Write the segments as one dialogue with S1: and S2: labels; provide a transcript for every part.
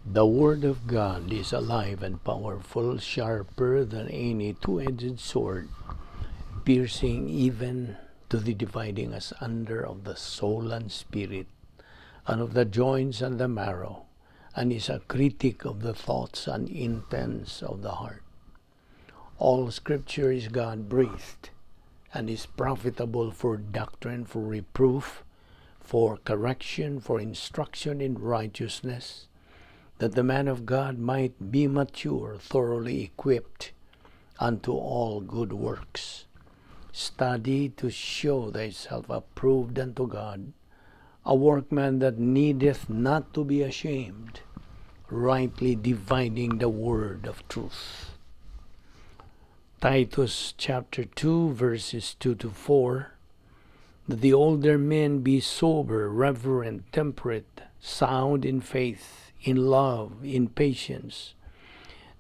S1: The Word of God is alive and powerful, sharper than any two-edged sword, piercing even to the dividing asunder of the soul and spirit, and of the joints and the marrow, and is a critic of the thoughts and intents of the heart. All Scripture is God-breathed, and is profitable for doctrine, for reproof, for correction, for instruction in righteousness, that the man of God might be mature, thoroughly equipped unto all good works. Study to show thyself approved unto God, a workman that needeth not to be ashamed, rightly dividing the word of truth. Titus chapter 2 verses 2 to 4, that the older men be sober, reverent, temperate, sound in faith, in love, in patience.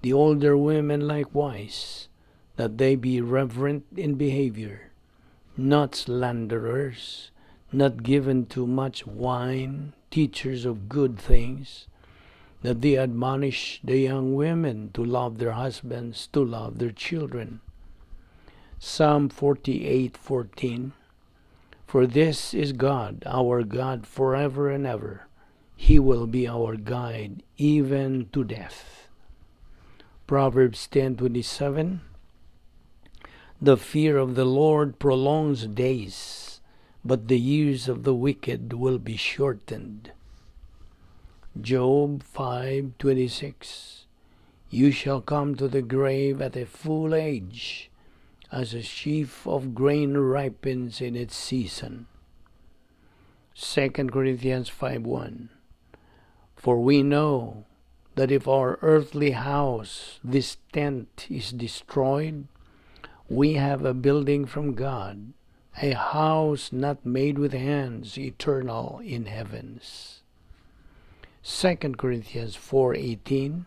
S1: The older women likewise, that they be reverent in behavior, not slanderers, not given to much wine, teachers of good things, that they admonish the young women to love their husbands, to love their children. Psalm 48:14, for this is God, our God, forever and ever. He will be our guide even to death. Proverbs 10:27, the fear of the Lord prolongs days, but the years of the wicked will be shortened. Job 5:26, you shall come to the grave at a full age, as a sheaf of grain ripens in its season. 2 Corinthians 5:1, for we know that if our earthly house, this tent, is destroyed, we have a building from God, a house not made with hands, eternal in heavens. 2 Corinthians 4:18,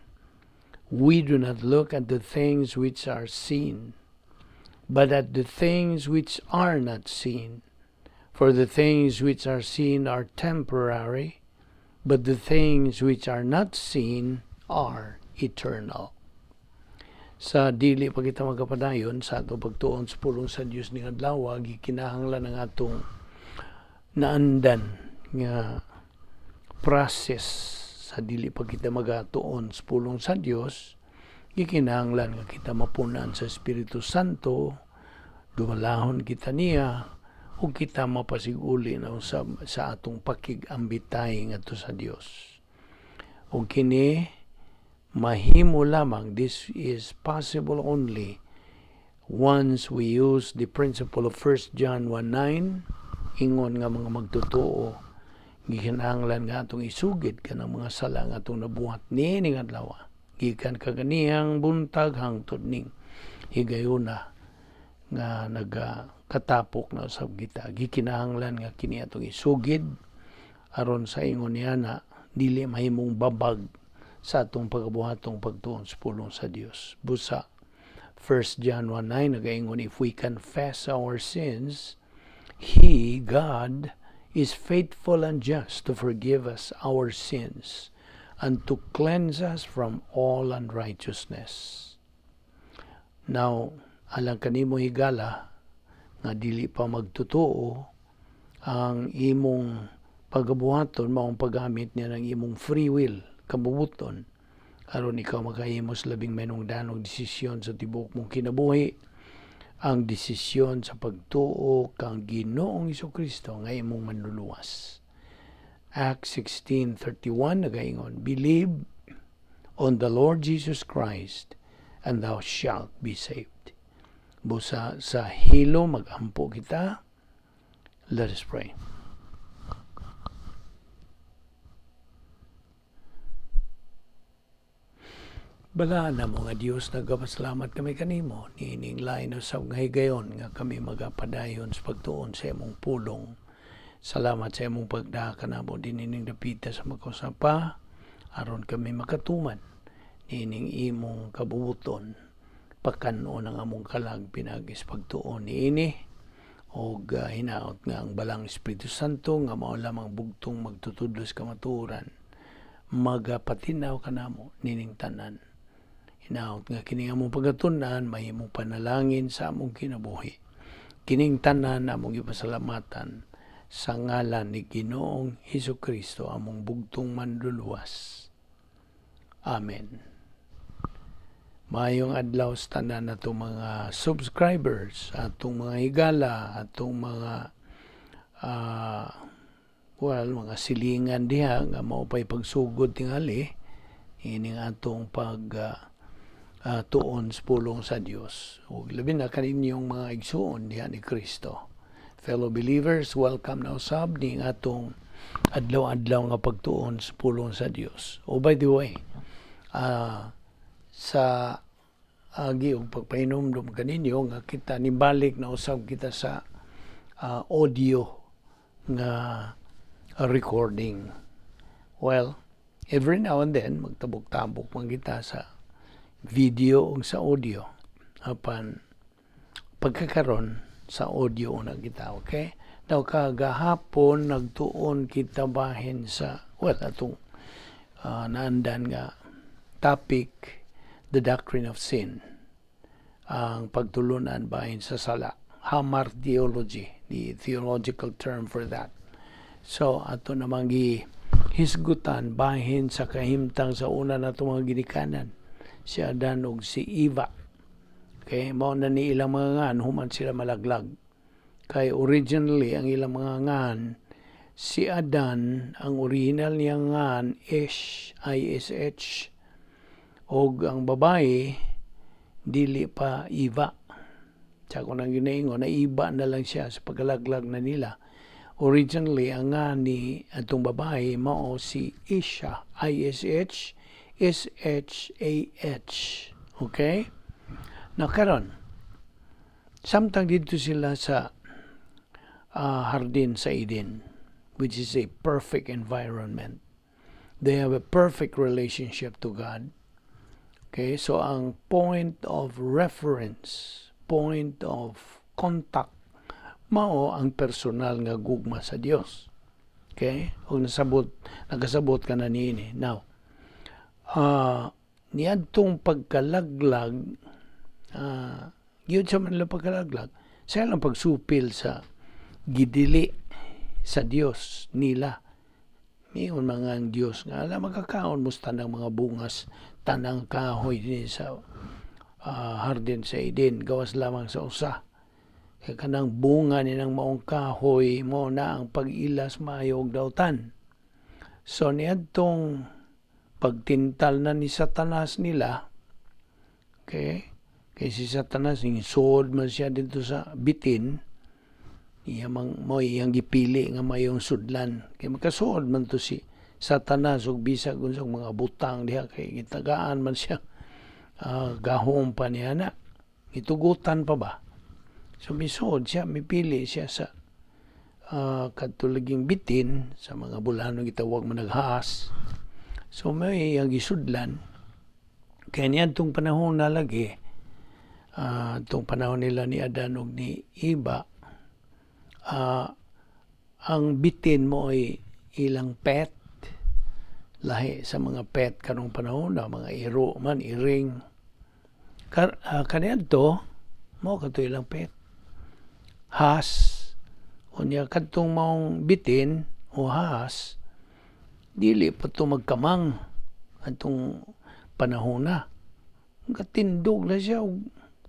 S1: we do not look at the things which are seen, but at the things which are not seen. For the things which are seen are temporary, but the things which are not seen are eternal. Sa dili pa kita magkapadayon sa atong pagtuon sa pulong sa Dios ning adlaw, gikinahanglan ang atong naandan nga process sa dili pa kita magatuon sa pulong sa Dios. Gikinahanglan nga kita mapunan sa Espiritu Santo, dumalahon kita niya, ug kita mapasiguli na usab sa atong pakig-ambitay ngadto sa Dios. Ug kini mahimo lamang, this is possible only once we use the principle of 1 John 1:9, ingon nga mga magtotoo, gikinahanglan nga atong isugid kanang mga sala nga atong nabuhat niining adlaw, gikan kaganihang buntag hangtod ning higayuna nga nagakatapok na usab kita. Gikinahanglan nga kini atong isugid aron sa ingon niya na dili mahimong babag sa atong pagabuhatong pagtuon sa pulong sa Dios. Busa 1 John 1:9 nagaingon, if we confess our sins, He, God, is faithful and just to forgive us our sins and to cleanse us from all unrighteousness. Now, alang kanimo higala nga dili pa magtotoo, ang imong pagabuhaton maong paggamit niya ng imong free will, kabubuton, aron ikaw makahimo sa labing mahinungdanog desisyon sa tibuok mong kinabuhi, ang desisyon sa pagtuo kang Ginoong Kristo nga imong manluluwas. Acts 16:31 nagaingon, believe on the Lord Jesus Christ and thou shalt be saved. Busa sa hilo magampo kita. Let us pray. Balaan na mo nga Dios, nagapasalamat kami kanimo niining lain usab nga higayon nga kami magapadayon sa pagtuon sa imong pulong. Salamat sa imong pagdaha kanamo dinining dapita sa magkausapa aron kami makatuman niining imong kabubuton. Pakan-on ang among kalag pinaagi sa pagtuon niini og hinaot nga ang balang Espiritu Santo nga mao lamang bugtong magtutudlo sa kamatuoran Magapatinaw kanamo nining tanan. Hinaot nga kini among pagkatun-an mahimong panalangin sa among kinabuhi. Kining tanan among gipasalamatan sa ngalan ni Ginoong Hesus Kristo, among bugtong Manluluwas. Amen. Maayong adlaw sa tanan natong mga subscribers, atong mga higala, atong mga well, mga silingan diha nga mao pay pagsugod tingali ining atong pag tuon sa pulong sa Dios. Ug labi na kaninyong mga igsuon diha ni Kristo. Fellow believers, welcome na usab ning atong adlaw-adlaw nga pagtuon sa pulong sa Dios. Oh, by the way, sa agi og pagpahinumdom kaninyo nga kita nibalik na usab kita sa audio nga recording. Well, every now and then magtabok-tabok man kita sa video ug sa audio. Apan pagkakaron sa audio na kita, okay? Now kagahapon nagtuon kita bahin sa, well, atong naandan nga topic, the doctrine of sin. Ang pagtulunan bahin sa sala. Hamartiology, the theological term for that. So ato namang gihisgutan bahin sa kahimtang sa una nato mga ginikanan, si Adan ug si Eva. Okay, mao na ni ilang mga ngan human sila malaglag. Kay originally ang ilang mga ngan, si Adan, ang original niyang ngan Ish, I-S-H, og ang babae dili pa Eva. Sa ako nang ginaingon, na iba na lang siya sa pagkalaglag na nila. Originally, ang ngan ni atong babae mao si Isha, I-S-H, S-H-A-H. Okay? Na karon, samtang dito sila sa hardin sa Eden, which is a perfect environment. They have a perfect relationship to God. Okay, so ang point of reference, point of contact, mao ang personal nga gugma sa Dios. Okay? Kung nasabot, nakasabot ka na niini. Now, niadtong pagkalaglag, yun sa man lang pagkalaglag, sa ilang pagsupil sa gidili sa Dios nila. Miingon mga ang Dios nga, ala, magkakaon mo sa tanang mga bungas, tanang kahoy din sa hardin sa Eden, gawas lamang sa usa. Kay kanang bunga ni ng maong kahoy mo na ang pag-ilas maayo og dautan. So niadtong pagtintal na ni Satanas nila, okay, kay si Satanas suod man siya dito sa bitin, iya mang mo iyang gipili nga mayong sudlan kay makasuod man to si Satanas ug bisag unsang mga butang diha kay gitagaan man siya gahom pa niya na gitugutan pa ba. So misuod siya, mipili siya sa kadto laging bitin, sa mga bulano gitawag man naghaas. So may iyang gisudlan kay niadtong panahon na lagi, tong panahon nila ni Adan ug ni Eva, ang bitin mo ay ilang pet, lahi sa mga pet karong panahon na mga iro man, iring kaniadto mo kadto ilang pet, has. Unya kadtong maong bitin o has, dili pa to magkamang atong panahon na. Katindog na siya og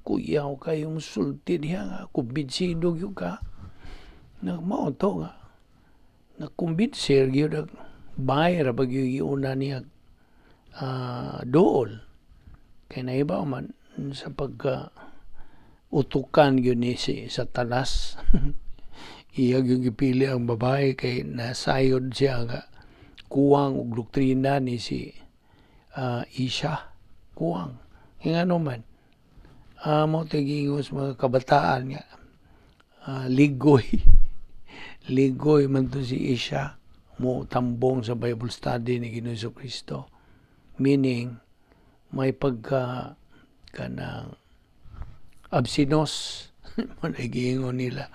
S1: kuyaw kayong sulti diha nga kumbinsido gyud ka na mao to nga nakumbinser gyud ang bahay ra ba gyud giuna niya duol kay naibaw man sa pagka utukan gyud ni si Satanas. Iya gyud gipili ang babae kay nasayod siya nga kuwang og doktrina ni si Isha, kuwang. Ngano man mao to'y giingon sa mga kabataan nga ligoy ligoy man to si Isha mo tambong sa Bible study ni Ginoong Kristo, meaning may pagka kanang absinos man ay giingon nila,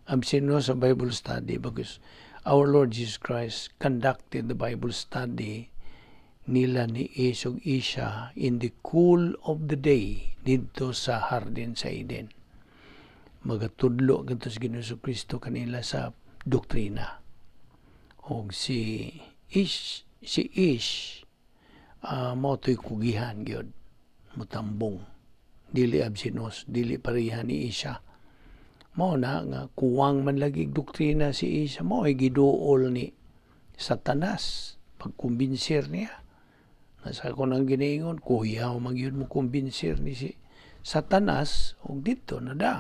S1: absinos sa Bible study, because our Lord Jesus Christ conducted the Bible study. Nila ni Ish ug Isha in the cool of the day didto sa hardin sa Eden. Magatudlo kadto si Ginoo Kristo kanila sa doktrina. Og si Ish mao to'y kugihan gyud, mutambong, dili absinos, dili pareha ni Isha. Mao na nga kuwang man lagi doktrina si Isha, mao ay giduol ni Satanas pagkumbinsir niya. Nasa ko nang giniingon, kuyaw man gyud mo kumbinsir ni si Satanas og didto na da.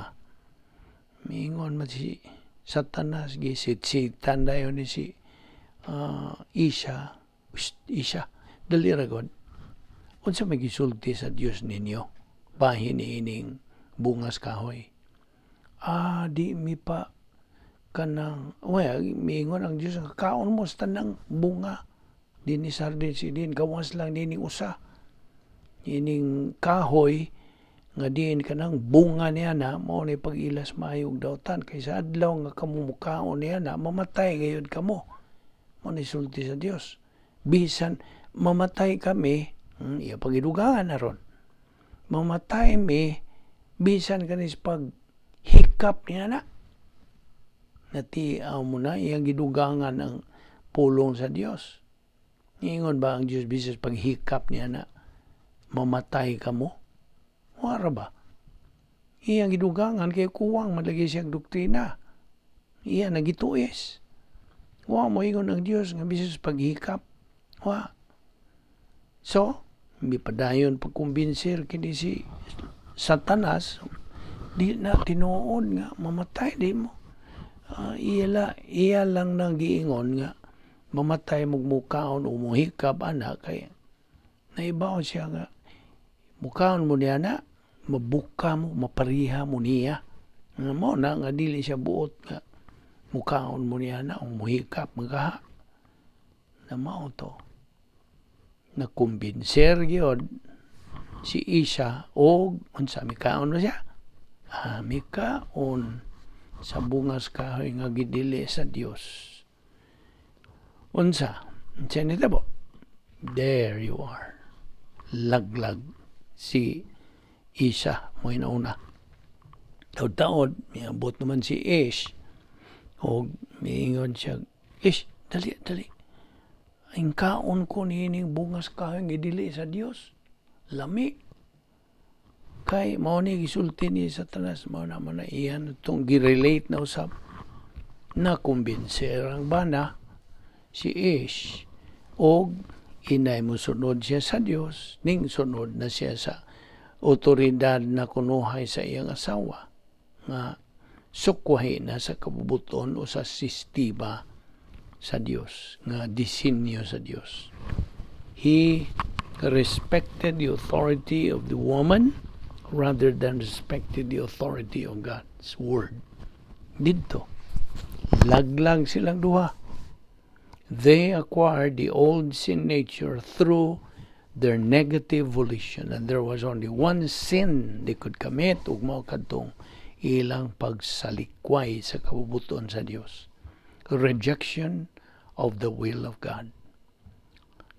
S1: Miingon man si Satanas, gisit-sitan dayon ni si Isha. "Psst, Isha, dali ra god. Unsa may gisulti sa Dios ninyo bahin niining bungas kahoy?" "Ah, di mi pa kanang well, miingon ang Dios nga kaon mo sa tanang bunga dinhi sa hardin sa Eden, gawas lang nining usa, ining kahoy nga diin kanang bunga niya na mao ni pag-ilas maayo ug dautan, kay sa adlaw nga kamo mukaon niya na, mamatay gayud kamo. Mao ni sulti sa Dios." "Bisan mamatay kami," iya pagidugangan na ron, "mamatay mi bisan kanis pag hikap niya na." Natiaw mo na iyang gidugangan ang pulong sa Dios. Ingon ba ang Dios bisan paghikap niya na mamatay kamo? Wara ba? Iyang gidugangan kay kuwang man lagi siyang doktrina. Iya nagituis. Wa mo ingon ang Dios nga bisan paghikap. Wa. So, mipadayon pagkumbinser kini si Satanas, di na tinuod nga mamatay di mo. Iya lang nang giingon nga mamatay mo mukaon o muhikap ana, kay naibaw siya nga mukaon mo niya na, mabuka mo, mapariha mo niya. Nga mao na nga dili siya buot nga mukaon mo niya na o muhikap magaha. Na mao to. Nakumbinser gyud si Isha og unsa, mikaon ba siya? Ah, mikaon sa bungas kahoy nga gidili sa Dios. Unsa? Unsa nitabo? There you are. Laglag si Isha mo inauna. Taod-taod, miabot naman si Ish. Og miingon siya, "Ish, dali, dali. Ang kaon ko niining bungas kahoy nga gidili sa Dios. Lami. Kay mao ni gisulti ni Satanas, mao na man na iyan itong girelate na usab." Nakumbinser ang bana, si Ish, og inay mosunod siya sa Dios, ning sunod na siya sa otoridad na kunuhay sa iyang asawa nga sukwahi na sa kabubuton o sa sistema sa Dios nga disenyo sa Dios. He respected the authority of the woman rather than respected the authority of God's word. Didto, laglag silang duha. They acquired the old sin nature through their negative volition, and there was only one sin they could commit, ug mao kadtong ilang pagsalikway sa kabubuton sa Dios, rejection of the will of God.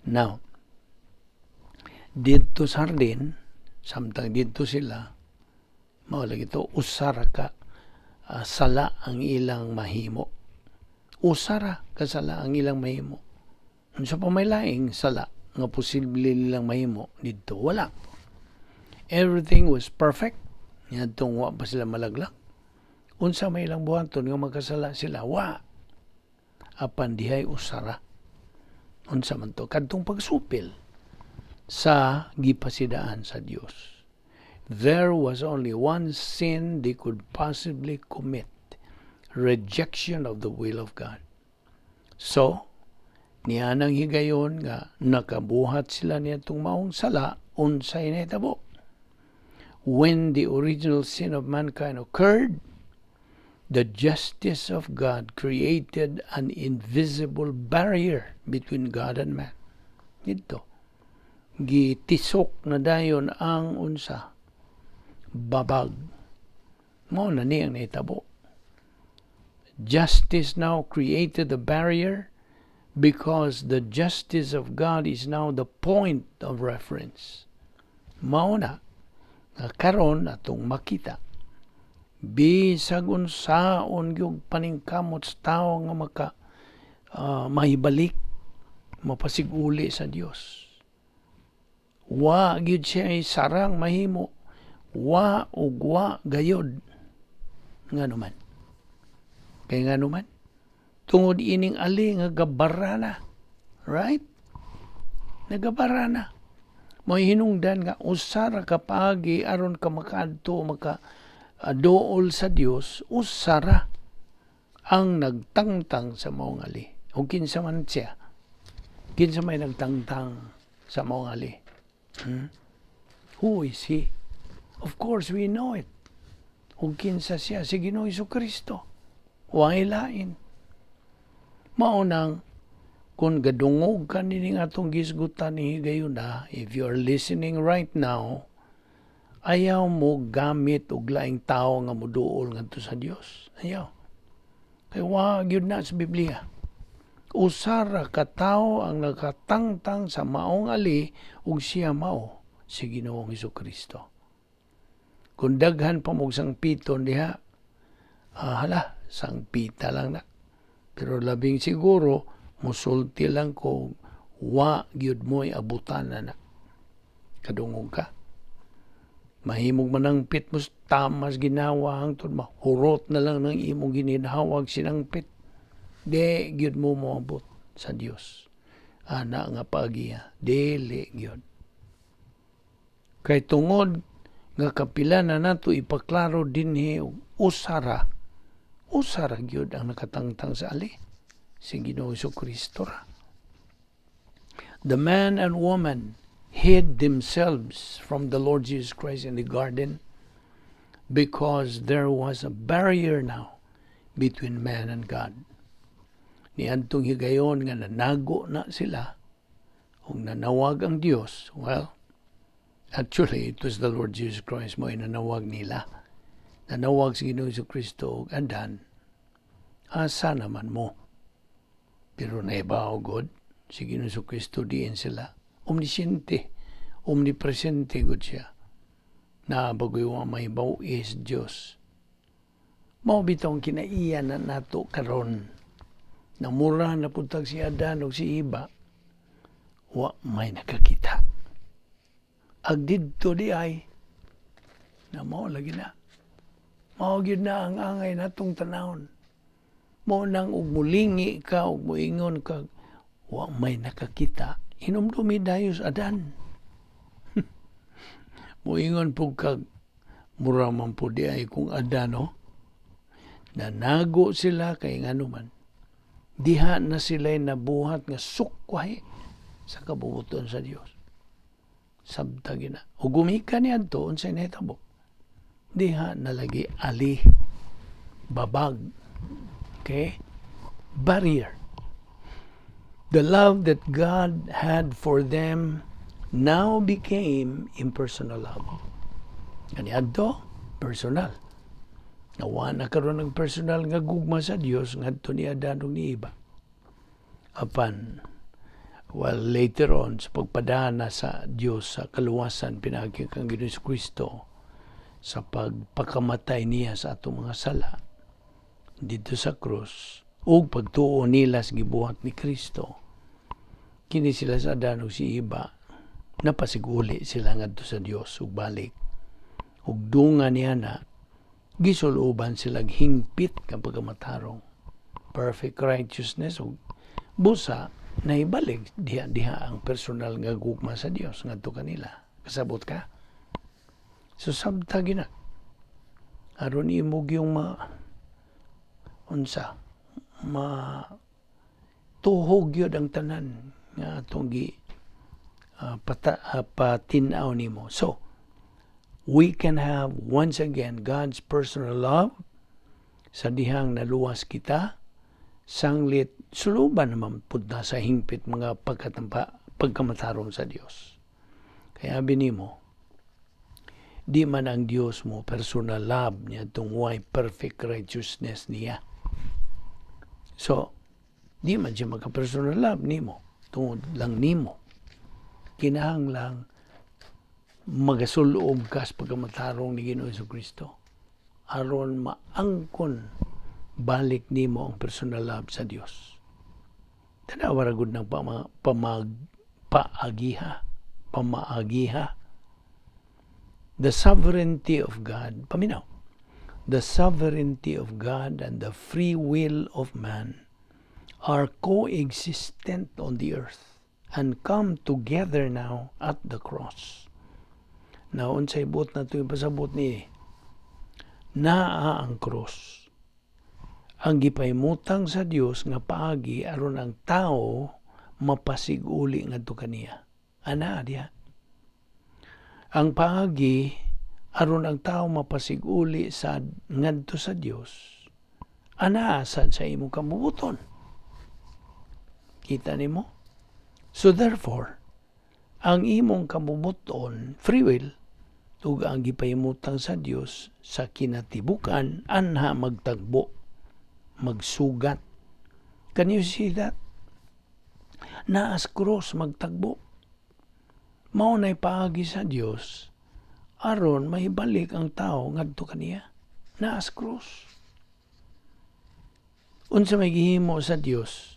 S1: Now, didto sa hardin, samtang didto sila, mao lagi to, usa ra ka sala ang ilang mahimo. Usa ra ka sala ang ilang mahimo. Unsa pa may laing sala nga posible nilang mahimo didto? Wala. Everything was perfect. Niadtong wa pa sila malaglag. Unsa may ilang buhaton nga magkasala sila? Wa. Apan dihay usa ra. Unsa man to? Kadtong pagsupil sa gipasidaan sa Dios. There was only one sin they could possibly commit: rejection of the will of God. So, nianang higayon nga nakabuhat sila niadtong maong sala, unsay nahitabo? When the original sin of mankind occurred, the justice of God created an invisible barrier between God and man. Didto, gitisok na dayon ang unsa? Babag. Mao na ni ang nahitabo. Justice now created a barrier Because the justice of God is now the point of reference. Mao na nga karon atong makita, bisag unsaon gyud paningkamot sa tao nga maka mahibalik, mapasiguli sa Dios, wa gyud siya sarang mahimo, wa ug wa gayod. Ngano man? Kay ngano man, tungod ining ali nga gabara na, right? Nagabara na. May hinungdan nga usa ra ka paagi aron ka makaadto, maka dool sa Dios, usa ra ang nagtangtang sa maong ali. O kinsa man siya? Kinsa may nagtangtang sa maong ali? Hmm? Who is he? Of course, we know it. Ug kinsa siya? Si Ginoong Kristo. Way lain. Mao nang kung gadungog ka nining atong gisgutan ni higayuna, if you are listening right now, ayaw mo gamit og laing tao nga moduol ngadto sa Dios. Ayaw. Kay wa gyud na sa Biblia. Usa ra ka tawo ang nakatangtang sa maong ali ug siya mao si Ginoong Kristo. Kung daghan pa mo sangpiton diha, hala, sangpita lang na. Pero labing siguro, musulti lang ko, wa gyud mo'y abutan na na. Kadungog ka. Mahimog manangpit mo tamas ginawa hangtod mahurot na lang ng imong gininhawag sinangpit. Di gyud mo moabot sa Dios. Ana nga pagiya, dili gyud. Kay tungod nga kapila na nato ipaklaro dinhi, usara usara gyud ang nakatangtang sa ali, si Ginoo Kristo ra. The man and woman hid themselves from the Lord Jesus Christ in the garden because there was a barrier now between man and God. Niadtong higayon nga nanago na sila ug nanawag ang Dios. Well, actually, it was the Lord Jesus Christ mo nanawag nila. Nanawag si Ginoong Kristo ug, "Adan, asa naman mo?" Pero naibaw god si Ginoong Kristo diin sila. Omnisciente, omnipresente gud siya. Na bagoy wa mahibaw is Dios. Mao bitong kinaiya na nato karon. Namura na pud si Adan ug si Iba, wa may nakakita. Ag didto di ay na mao lagi na. Mao gyud na ang angay natong tanawon. Mao nang ug mulingi ka ug muingon ka, "Wa may nakakita." Hinumdumi dayon Adan. Muingon pud kag, "Mura man pud di ay kung Adan, no?" Nanago sila kay ngano man. Diha na sila nabuhat nga sukwahi sa kabubuton sa Dios. Sabta gina. Ug gumika ni adto, unsay nahitabo? Diha na lagi ali, babag. Okay? Barrier. The love that God had for them now became impersonal love. Kani adto, personal. Nawa na karon ng personal nga gugma sa Dios ngadto ni Adan ug ni Eva. Apan, well, later on, sa pagpadana sa Dios sa kaluwasan pinaagi kang Ginoong Kristo sa pagpakamatay niya sa atong mga sala dito sa krus ug pagtuo nila sa gibuhat ni Kristo, kini sila sa Adan ug si Eva, napasiguli sila ngadto sa Dios ug balik ug dunga niya na gisuloban sila hingpit nga pagkamatarong, perfect righteousness, ug busa naibalik diha diha ang personal nga gugma sa Dios ngadto kanila. Kasabot ka? So sabta gina aron imo yung ma unsa ma tuhog yun ang tanan nga atong gi patin-aw nimo. So we can have once again God's personal love sa dihang naluwas kita, sanglit suluban naman pud na sa hingpit mga pagkatampa, pagkamatarong sa Dios. Kaya binimo, di man ang Dios mo personal love niya itong why perfect righteousness niya. So, Di man siya maka-personal love nimo tungod lang nimo. Kinahanglang magasulob ka sa pagkamatarong ni Ginoong Kristo aron maangkon balik nimo ang personal love sa Dios. Tanawa ra gud ng pamag paagiha, pamaagiha. The sovereignty of God, paminaw. The sovereignty of God and the free will of man are coexistent on the earth and come together now at the cross. Now, unsay buot nato ipasabot ni naa ang cross? Ang gipahimutang sa Dios nga paagi aron ang tao mapasiguli ngadto kaniya. Ana diha. Ang paagi aron ang tao mapasiguli sa ngadto sa Dios. Ana sad sa imong kabubuton. Kita nimo? So therefore, ang imong kabubuton, free will, ug ang gipahimutang sa Dios sa kinatibukan, anha magtagbo, magsugat. Can you see that? Naas cross magtagbo. Mao na'y paagi sa Dios aron mahibalik ang tao ngadto kaniya. Naas cross. Unsa may gihimo sa Dios?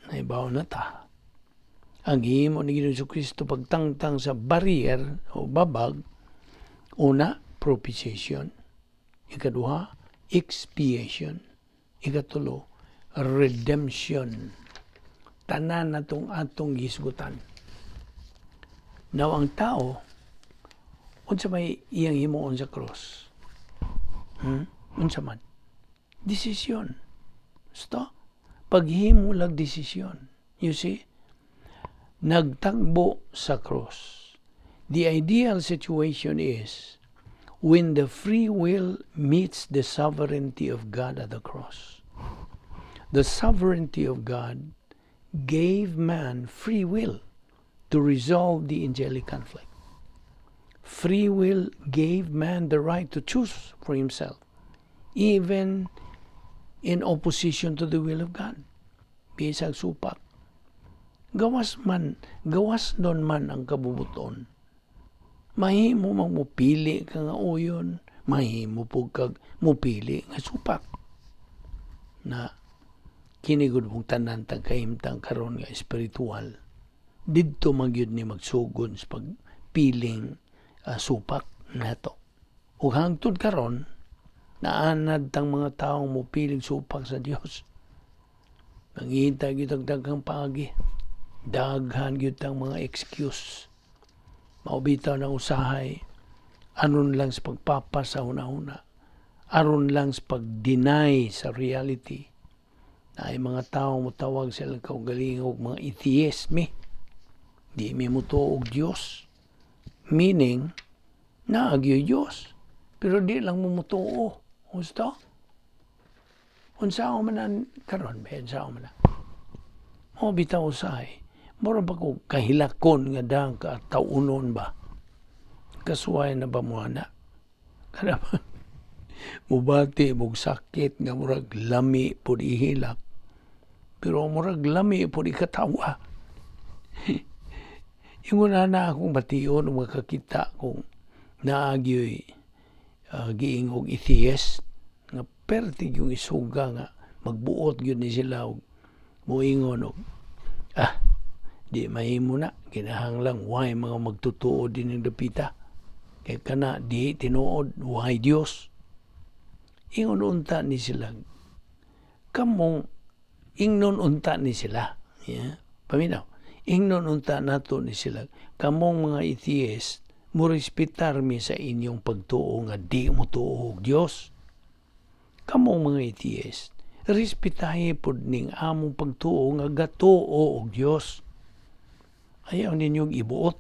S1: Naibaw na ta. Ang gihimo ni Ginoong Kristo pagtangtang sa barrier o babag, una, propitiation. Ikaduha, expiation. Ikatulo, redemption. Tanan natong atong gisgutan. Now, ang tao, unsa may iyang himuon sa cross? Hmm? Unsa man? Desisyon. Stop. Paghimo lag desisyon. You see? Nagtagbo sa cross. The ideal situation is when the free will meets the sovereignty of God at the cross. The sovereignty of God gave man free will to resolve the angelic conflict. Free will gave man the right to choose for himself, even in opposition to the will of God. Bisag supak. Gawas man, gawas doon man ang kabubuton. Mahimo mang mupili ka nga uyon, mahimo pud kag mupili nga supak. Na kini gud mong tanan tag kahimtang karon nga espiritual. Didto man gyud ni magsugod sa pagpiling supak nato. Ug hangtod karon, naanad tang mga taong mopiling supak sa Dios. Mangita gyud ang daghang paagi. Daghan gyud tang mga excuse. Mao bitaw ng usahay aron lang sa pagpapas sa hunahuna. Aron lang sa pag-deny sa reality. Na ay mga tao motawag sila kaugalingon og mga atheist mi. Di mi motuo og Dios. Meaning, naa gyoy Dios. Pero di lang mo motuo. Gusto? Unsa man ang karon, ba unsa man na. Mao bitaw usahay. Mura ba ko kahilakon nga dang ka taunon ba? Kasuway na ba mo ana? Kana ba? Mubati mog sakit nga murag lami pud ihilak. Pero murag lami pud ikatawa. Ingon na akong bation ug makakita kung naa gyoy giingog atheist nga perti yung isuga nga magbuot gyud ni sila og moingon og di mahimo na, kinahanglan way mga magtutuo din ng dapita kay kana di tinuod, way Dios. Ingon unta ni sila kamong, ingnon unta ni sila, yeah? Paminaw, ingnon unta nato ni sila, kamong mga atheist, mo respetar mi sa inyong pagtuo nga di mo tuo og Dios. Kamong mga atheist, respetahe pod ning among pagtuo nga gatuo og Dios. Ayaw ninyong ibuot,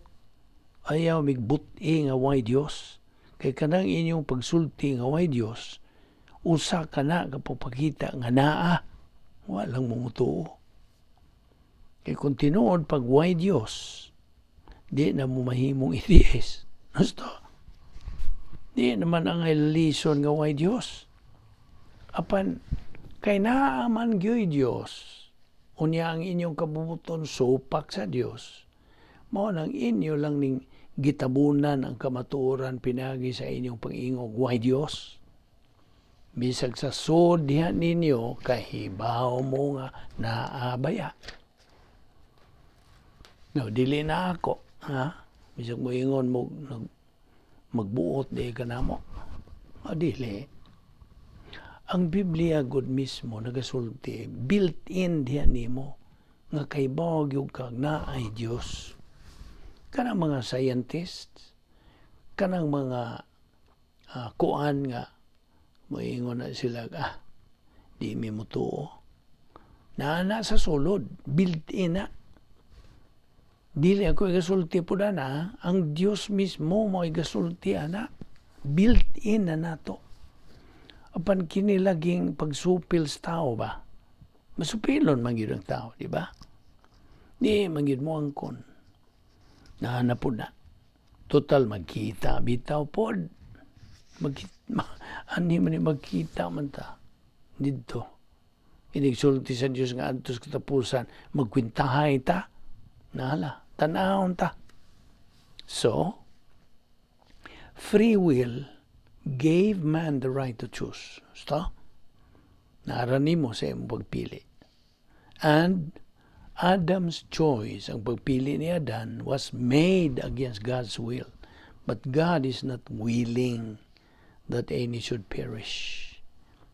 S1: ayaw migbut-i nga way Dios, kay kanang inyong pagsulti nga way Dios, usa ka na ka pagpakita nga naa, walang mumutuo. Kay kung tinuod pag way Dios, di na mo mahimong atheist. Gusto? Di naman ang lison nga way Dios. Apan, Kay naa man gyoy Dios, unya ang inyong kabubuton supak sa Dios, mao nang inyo lang ning gitabunan ang kamatuoran pinagi sa inyong pag-ingog, "Way Dios." Bisag sa sud diha ninyo, kahibaw mo nga naabaya. No, dili na ako, ha? Bisag mo ingon mo, magbuot di ka namo. O, dili. Ang Biblia gud mismo nagasulti, built-in diha nimo nga kahibaw gyud kag naay Dios. Kanang mga scientists, kanang mga kuan nga moingon na sila, "Ah, di mi motuo." Naa na sa sulod, built-in na. Dili ako igasulti po na, ang Dios mismo mo igasulti ana. Built-in na nato. Apan kini laging pagsupil sa tao ba? Masupilon man gyud ang tao, di ba? Di man gyud mo angkon. Naa na po na. Total magkita bitaw pod. Magkita, ani man ni magkita man ta didto. Inigsulti sa Dios nga adto sa katapusan, magkwintahay ta. Nahala, tanawon ta. So, free will gave man the right to choose. Sto? Naa ra nimo sa imong pagpili. And Adam's choice, ang pagpili ni Adan, was made against God's will. But God is not willing that any should perish.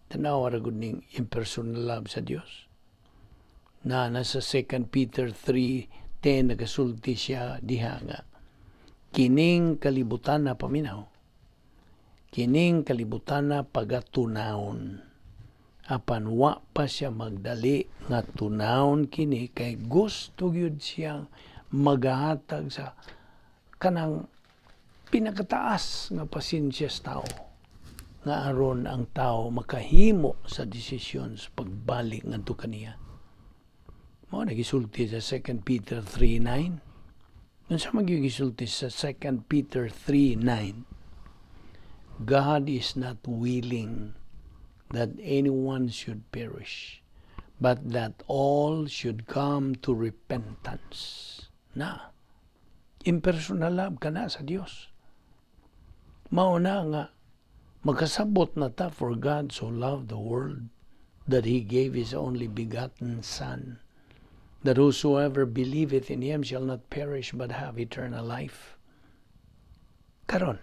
S1: Tanawa ra gud ning impersonal love sa Dios. Na nasa 2 Peter 3:10, nagasulti siya diha nga kining kalibutan na, paminaw, kining kalibutan na pagatunawon, apan wa pa siya magdali nga tunawon kini kay gusto gyud siyang magahatag sa kanang pinakataas nga pasensya sa tao nga aron ang tao makahimo sa desisyon sa pagbalik ngadto kaniya. Mao nagisulti sa 2 Peter 3:9. Unsa man gisulti sa 2 Peter 3:9? God is not willing that anyone should perish, but that all should come to repentance. Na, impersonal love ka na sa Dios. Mao na nga, makasabot na ta, "For God so loved the world that He gave His only begotten Son, that whosoever believeth in Him shall not perish but have eternal life." Karon,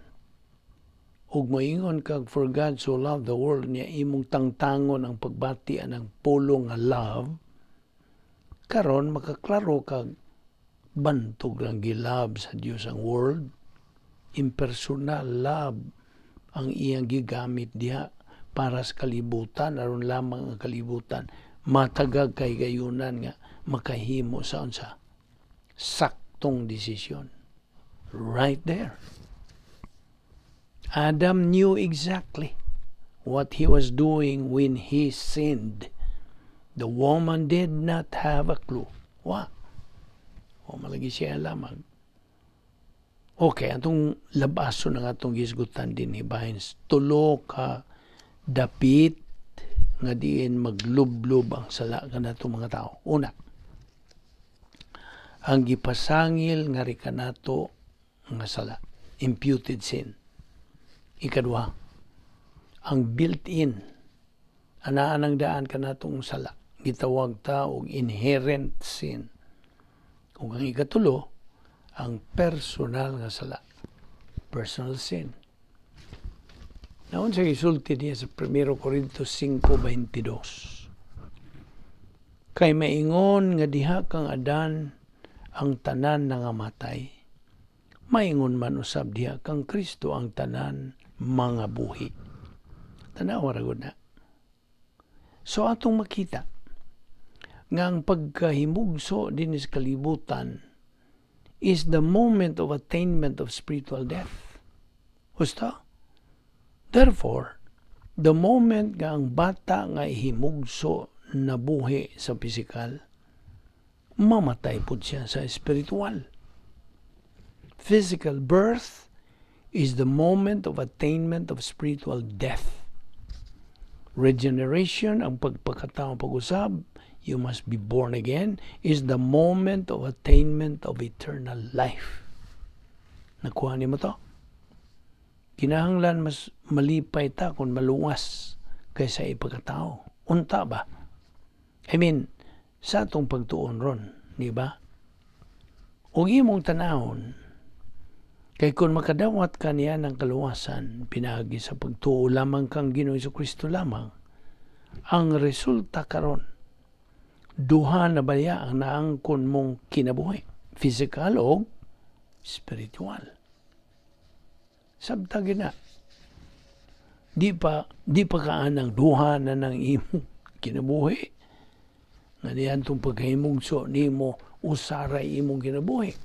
S1: ug moingon kag "For God so loved the world" niya, imong tangtangon ang pagbati anang pulong nga love, karon makaklaro kag bantog lang gilove sa Dios ang world. Impersonal love ang iyang gigamit diha para sa kalibutan, aron lamang ang kalibutan matagag kay gayunan nga makahimo sa unsa saktong desisyon. Right there, Adam knew exactly what he was doing when he sinned. The woman did not have a clue. Wa. O malagi siya lamang. Okay, atong labaso na nga atong gisgutan din bahin tulo ka dapit nga diin maglublob ang sala kanato mga tao. Una, ang gipasangil nga kanato nga sala, imputed sin. Ikaduha, ang built-in, anaan ang daan kanatong sala, gitawag ta og inherent sin. Ug ang ikatulo, ang personal nga sala, personal sin. Naon sa gisulti niya sa 1 Corinto 5:22. Kay maingon nga diha kang Adan ang tanan nangamatay, maingon man usab diha kang Kristo ang tanan mga buhi. Tanawa ra gud na. So atong makita nga ang pagkahimugso din sa kalibutan is the moment of attainment of spiritual death. Husto? Therefore, the moment nga ang bata nga ihimugso na buhi sa pisikal, mamatay pud siya sa espiritual. Physical birth is the moment of attainment of spiritual death. Regeneration, ang pagpakatao pag-usab, you must be born again, is the moment of attainment of eternal life. Nakuha nimo to? Kinahanglan mas malipay ta kung maluwas kaysa ipagkatao. Unta ba? I mean, sa atong pagtuon ron, di ba? Ug imong tanawon, kay kung makadawat ka niya ng kaluwasan, pinaagi sa pagtuo lamang kang Ginoong Kristo lamang, ang resulta karon, duha na baya ang naangkon mong kinabuhi, physical o spiritual. Sabta gina. Di pa kaanang duha na ng imong kinabuhi. Nga niyan itong pagkahimugso nimo, usaray imong kinabuhi.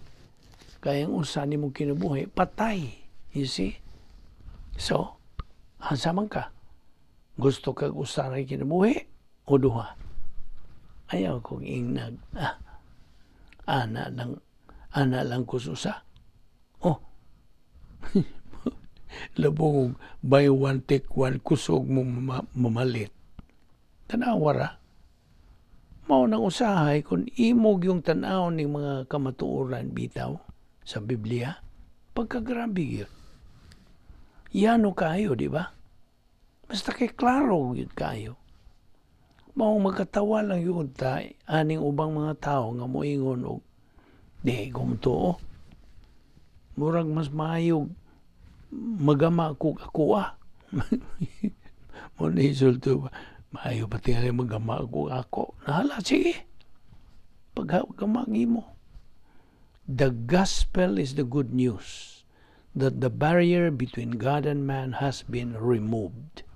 S1: Kaya ang usa nimong kinabuhi, patay. You see? So, asa man ka? Gusto kag usaray kinabuhi o duha? Ayaw kong ingnag. Ah, ana lang ko usa. Oh. Labong buy one take one, kusog mo mamalit. Tanawa ra. Mao nang usahay kung imog yung tanaw ning mga kamatuoran bitaw sa Biblia, pagkagrabe gyud. Yano kayo, di ba? Basta kay klaro gyud kayo. Mao magkatawa lang yun ta aning ubang mga tao nga moingon og di ko motuo. Murag mas maayog magama ko ako ah. Mo ni isulto ba? Maayo pa tingali magama ko ako. Nahala, sige. Paggama mo. The gospel is the good news that the barrier between God and man has been removed.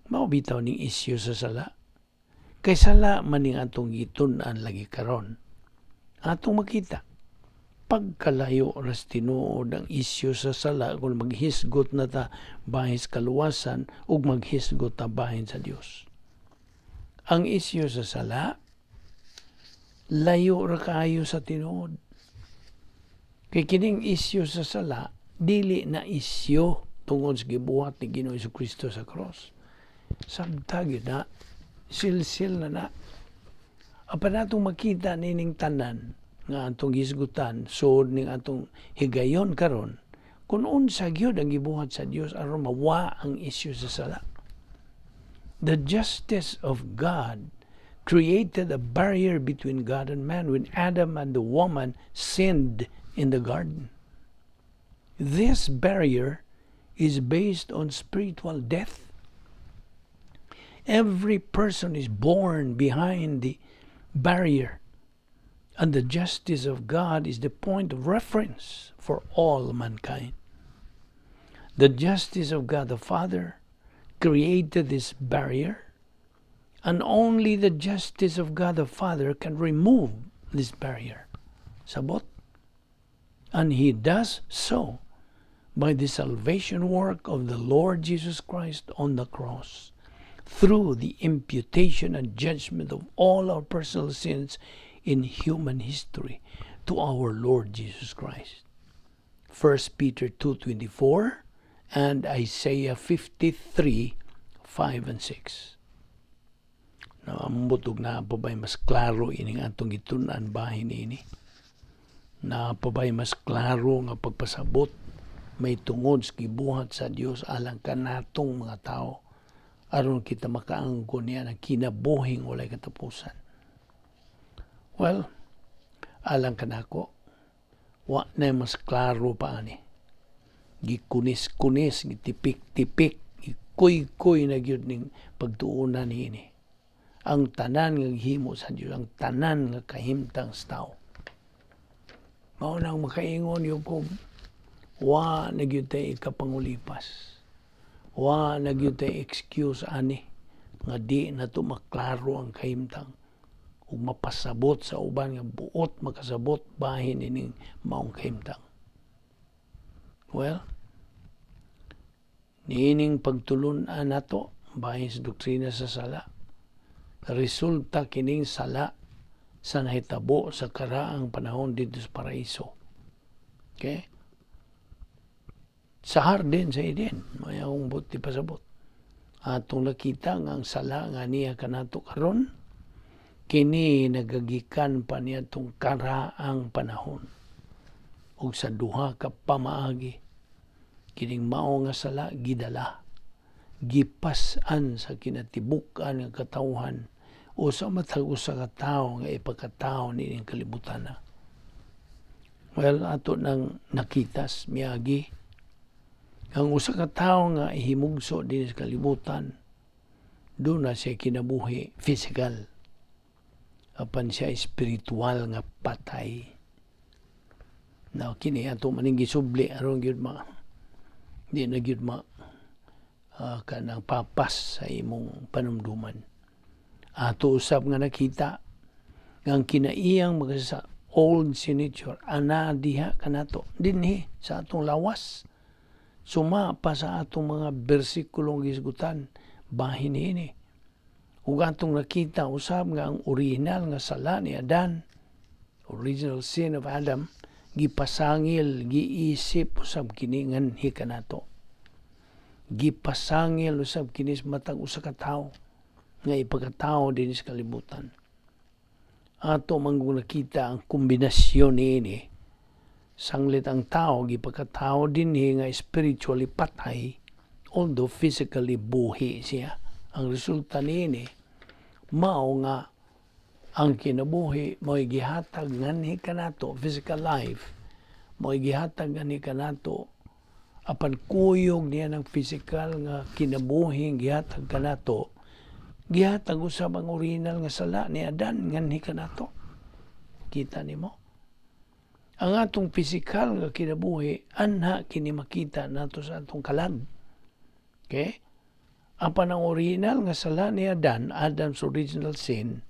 S1: Mao bitaw ning isyu sa sala. Kay sala man ning atong gitun-an lagi karon. Atong makita pagkalayo ras tinuod ang isyu sa sala kung maghisgot na ta bahin sa kaluwasan ug maghisgot ta bahin sa Dios. Ang isyu sa sala, layo ra kaayo sa tinuod. Kay kining isyu sa sala, dili na isyu tungod sa gibuhat ni Ginoong Kristo sa cross. Sabta gyud na, silsil na na. Apan atong makita nining tanan nga atong hisgutan sud ning atong higayon karon kung unsa gyud ang gibuhat sa Dios aron mawa ang isyu sa sala. The justice of God created a barrier between God and man when Adam and the woman sinned in the garden. This barrier is based on spiritual death. Every person is born behind the barrier, and the justice of God is the point of reference for all mankind. The justice of God the Father created this barrier, and only the justice of God the Father can remove this barrier. Sabot? And He does so by the salvation work of the Lord Jesus Christ on the cross, through the imputation and judgment of all our personal sins in human history to our Lord Jesus Christ. 1 Peter 2:24 and Isaiah 53:5 and 6. Naambot og naa pa ba'y mas klaro ining atong gitun-an bahin ini? Naa pa ba'y mas klaro nga pagpasabot may tungod sa gibuhat sa Dios alang kanatong mga tao aron kita makaangkon niya ng kinabuhing walay katapusan? Well, alang kanako, wa na mas klaro pa ani. Gikunis-kunis, gitipik-tipik, gikuy-kuy na gyud ning pagtuunan niini. Ang tanan nga gihimo sa Dios, ang tanan nga kahimtang sa tao. Mao nang makaingon yung kung wa na gyud tay ikapangulipas. Wa na gyud tay excuse ani nga di na to maklaro ang kahimtang ug mapasabot sa uban nga buot makasabot bahin ining maong kahimtang. Well, niining pagtulun-an nato bahin sa doktrina sa sala, resulta kining sala sa nahitabo sa karaang panahon dito sa paraiso. Okay? Sa hardin sa Eden, may akong buot ipasabot. Atong nakita nga ang sala nga niya kanato karon, kini nagagikan pa niadtong karaang panahon. Ug sa duha ka pamaagi kining mao nga sala gidala, gipas-an sa kinatibuk-an nga katawhan o sa matag usa ka tawo nga ipakatawo niining kalibutan na. Well, ato nang nakitas miagi ang usa ka tawo nga ihimugso dinhi sa kalibutan, duna siya kinabuhi physical, apan siya espiritual nga patay. Now, kini ato maning gisubli aron gyud ma di na gyud ma kanang papas sa imong panumduman. Ato usab nga nakita nga ang kinaiyang mga sa old sin nature ana diha kanato dinhi sa atong lawas, suma pa sa atong mga bersikulong gisgutan bahin niini. Ug atong nakita usab nga ang original nga sala ni Adan, original sin of Adam, gipasangil, giisip usab kini nganhi kanato. Gipasangil usab kini sa matag usa ka tawo nga ipakatawo dinhi sa kalibutan. Ato man nakita ang kombinasyon niini. Sanglit ang tao gipakatawo dinhi nga spiritually patay, although physically buhi siya. Ang resulta niini mao nga ang kinabuhi mo'y gihatag nganhi kanato, physical life mo'y gihatag nganhi kanato, apan kuyog niya ng physical nga kinabuhi gihatag kanato, gihatag usab ang original nga sala ni Adan nganhi kanato. Kita nimo ang atong physical nga kinabuhi, anha kini makita nato sa atong kalag, okay? Apan ang original nga sala ni Adan, Adam's original sin,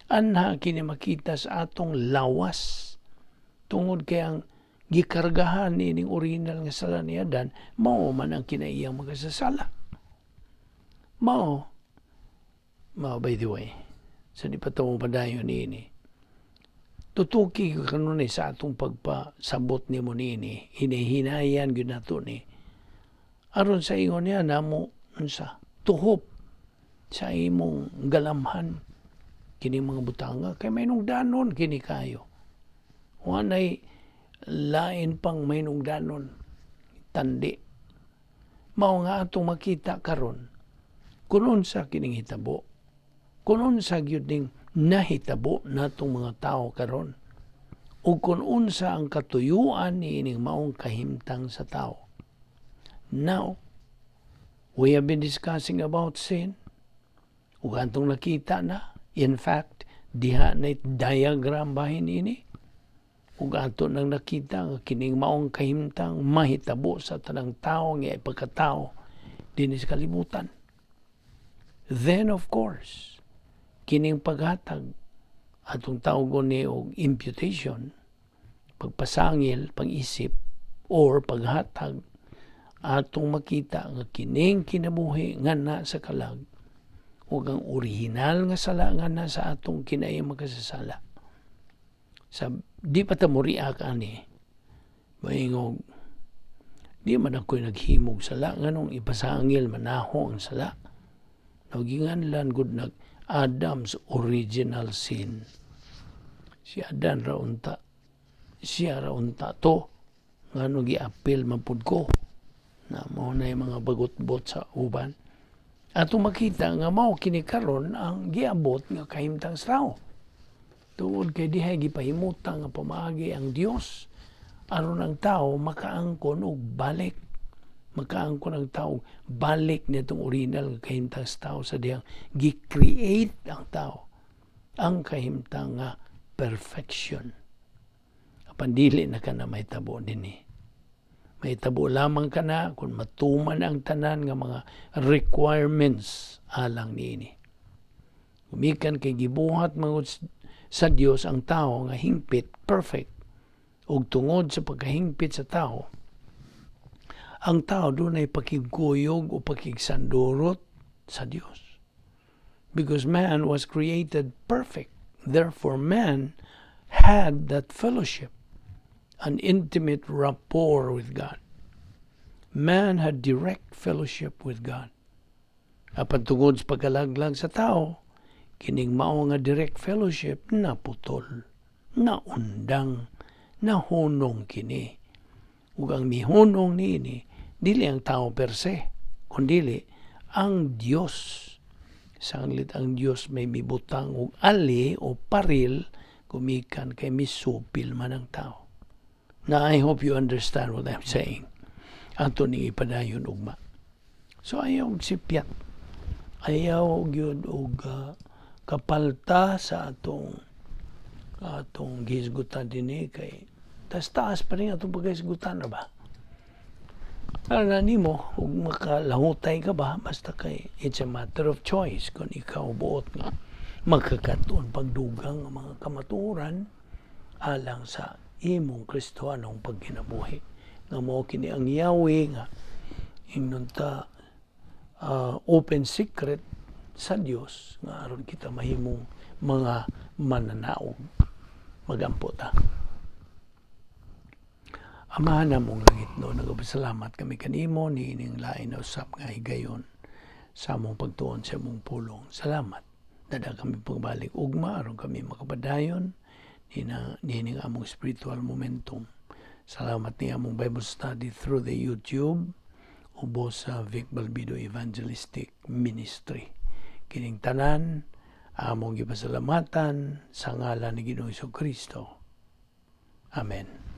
S1: anha kini makita sa atong lawas tungod kay ang gikargahan niining original nga sala ni Adan mao man ang kinaiyang makasasala. Mao, by the way, sa di pa ta padayon niini, tutuki ko kanunay sa atong pagpasabot nimo niini, hinihinayan gyud nato ni aron sa ingon niya namo unsa tuhop sa imong galamhan kini mga butanga kay mahinungdanon kini kayo. Wanay lain pang mahinungdanon tandi. Mao nga atong makita karon kung unsa kining hitabo, kung unsa gyud ning nahitabo natong mga tao karon ug kung unsa ang katuyuan niining maong kahimtang sa tao. Now, we have been discussing about sin ug atong nakita na, in fact, diha na diagram bahin ini, ug ato nang nakita nga kining maong kahimtang mahitabo sa tanang tao nga ipagkatao dinhi sa kalibutan. Then, of course, kining paghatag atong tawgon ni og imputation, pagpasangil, pag-isip or paghatag, atong makita nga kining kinabuhi nga na sa kalag ug ang original nga sala nga na sa atong kinaiyang makasasala. Sa di pa ta mo-react ani, maingog, "Di man ako'y naghimog sala, nganong ipasangil manaho ang sala?" Naginganlan gud nag Adam's original sin. Si Adan ra unta. Siya ra unta to. Ngano giapil man pud ko? Na mao na mga bagot-bot sa uban. Ato makita nga mao kini karon ang giabot nga kahimtang sa tao. Tungod kay dihay gipahimutang nga pamaagi ang Dios aron ang tao makaangkon og balik. Makaangkon ang tao balik nitong original nga kahimtang sa tao sa dihang gi-create ang tao, ang kahimtang nga perfection. Apan dili na kana mahitabo dinhi. Mahitabo lamang kana kung matuman ang tanan nga mga requirements alang niini. Gumikan kay gibuhat mangud sa Dios ang tao nga hingpit, perfect. Ug tungod sa pagkahingpit sa tao, ang tao dunay pakigkuyog o pakigsandurot sa Dios. Because man was created perfect. Therefore, man had that fellowship, an intimate rapport with God. Man had direct fellowship with God. Apan tungod sa pagkalaglag sa tao, kining mao nga direct fellowship naputol, naundang, nahunong kini. Ug ang mihunong niini, dili ang tao per se, kundili ang Dios. Sanglit ang Dios may mibutang og ali o paril gumikan kay misupil man ang tao. Now, I hope you understand what I'm saying. Ato ning ipadayon ugma. So ayaw og sipyat. Ayaw gyud og kapalta sa atong gihisgutan dinhi kay tas taas pa rin atong paghisgutan na ba? Para nimo, ug makalahutay ka ba, basta kay it's a matter of choice kung ikaw buot nga magkakaton pagdugang ang mga kamatuoran alang sa imong Kristohanong pagkinabuhi. Nga mao kini ang Yahweh nga ingnon ta open secret sa Dios nga aron kita mahimong mga mananaog. Magampo ta. Amahan namong langitnon, nagapasalamat kami kanimo niining lain na usap nga higayon sa among pagtuon sa among pulong. Salamat. Dad-a kami pagbalik ugma aron kami makapadayon nina niining among spiritual momentum. Salamat ni among Bible study through the YouTube ubos sa Vic Balbido Evangelistic Ministry. Kining tanan among gipasalamatan sa ngalan ni Ginoong Kristo. Amen.